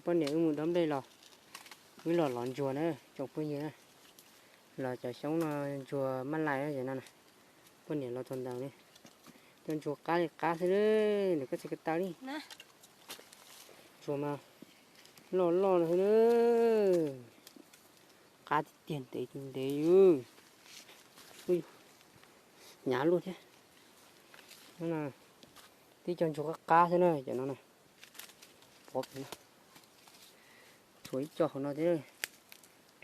Poj niam wb mus dob nplej los, wb los lov ntsuag na tsoom phooj ywg na. Los cov xyoob no ntsuag maj lais no na. Poj niam los txog ntawd ne, cov ntsuag qab li qab xwb na, nws koj txiv ko taw li. Ntsuag mas loj loj no xwb na. Qab tiag tiag ntev ntev. Hnyav luaj thiab. Tib co ntsuag qab qab xwb na cov no na. Pov pem no, tshuav ib co hauv no thiab.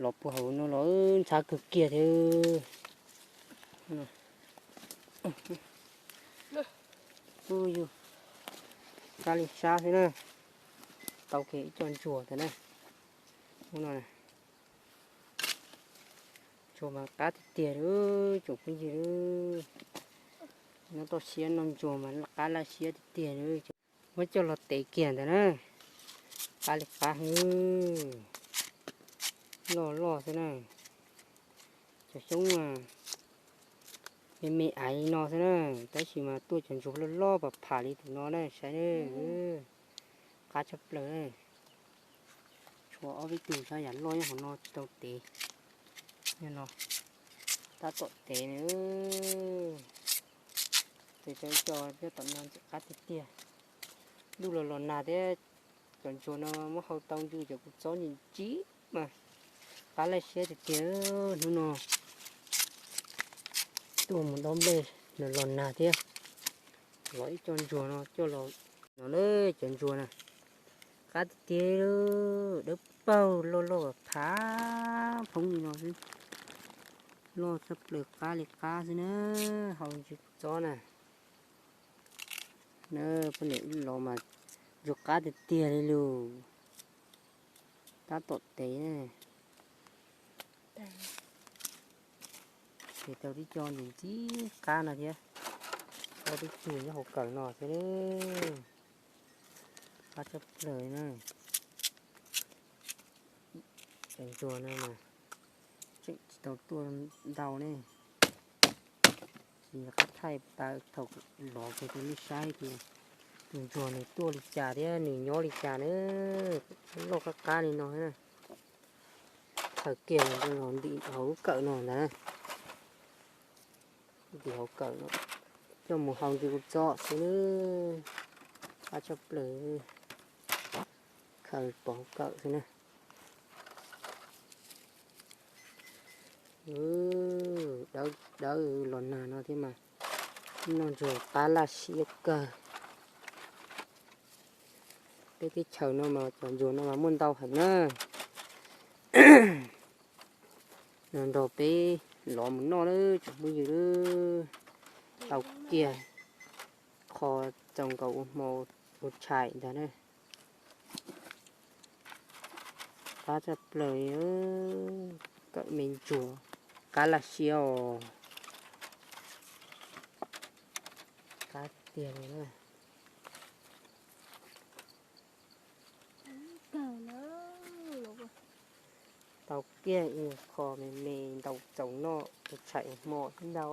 Los puag hauv no los ntshav kawg kiag thiab. Ub yug, qab li sab xwb na. Tau kiag ib co ntsuag ntawd na. Ub no, ntsuag mas qab tiag tiag li tsoom phooj ywg. Nyob toj siab noj ntsuag mas qab laj siab tiag tiag li. Muab coj los tev kiag ntawd na. Qab li qab heev, loj loj xwb na. Cov xyoob me me aiv li no xwb na, tab sis mas tuaj cov ntsuag loj loj pam pham li tus no na saib na. Qab tshaj plaws. Tshuav ob peb tug sab yam loj nyob hauv no tsis tau tev. Nyob no tab tom tev na. Tes rau co nyob tom no ntxim qab tiag tiag. Ntuj los los nag thiab, cov ntsuag no muab hau tau ntsws cov kua txob ntsim ntsim mas qab laj siab tiag tiag. Hnub no tuaj mus dob nplej los los nag thiab, los ib co ntsuag no coj los no na. Cov ntsuag na qab tiag tiag, dawb paug loj loj phav phoob li no xwb. Loj tshaj plaws qab li qab xwb na, hau ntsws kua txob na. Na, poj niam los mas ntsuag qab tiag tiag li lus. Tab tom tev, tev tau tib co ntxim ntxim qab no thiab. Ob peb tug nyob hauv kawm no thiab. Qab tshaj plaws na. Cov ntsuag no mas tseem tsis tau tuaj ntau ne. Tsis nco qab thaij taw thaum lov kiag rau nej saib tias tus ntsuag nws tuaj li cas thiab nws nyob li cas na. Loj qab qab li no na. Thaum kiag los ntim hauv lub kawm no ntag. Ntim hauv kawm no coj mus hau ntsws kua txob xwb na. Qab tshaj plaws. Khaws pov hauv kawm xwb na. Dawb dawb los nag no thiab mas noj ntsuag qab laj siab kawg. Peb teb chaws no mas cov ntsuag no mas muaj ntau heev na. Nrog peb lov mus noj lawm tsoom phooj ywg. Tau kiag qho txaus nkaus ua hmo ua tshais ntag na. Qab tshaj plaws, kawm me ntsuag, qab laj siab os. Qab tiag li na. Tau kiag ib qho me me ntaus txaus noj ua tshais ua hmo xwb ntag.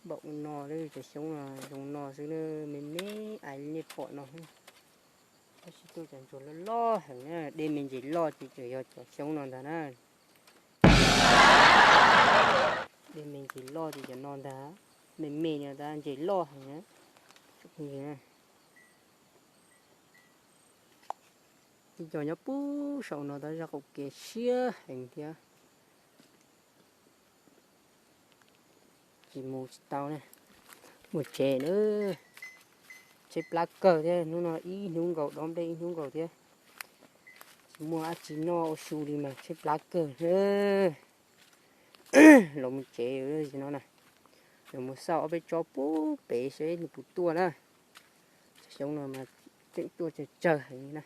Npaum no lawm cov xyoob zoo no xwb, me me aiv li nej pom no. Tab sis tuaj cov ntsuag loj loj heev na, dej me ntses loj ces tseem yog cov xyoob no ntag na. Dej me ntses loj ces cov no ntag, me me no ntag ntses loj heev na. Ib co nyob puag saum no tab zaj qaum kev siab heev thiab. Tsis mus tsis tau ne, mus tsev na. Tshaib plab kawg thiab, hnub no ib hnub nkaus dob nplej ib hnub nkaus thiab. Tsis muaj dab tsi noj ua su li mas tshaib plab kawg. Los mus tsev no na, los mus xauj ob peb tsob puag pem seb nws puas tuaj na. Cov xyoob no mas tseem tuaj tsawg tsawg heev na.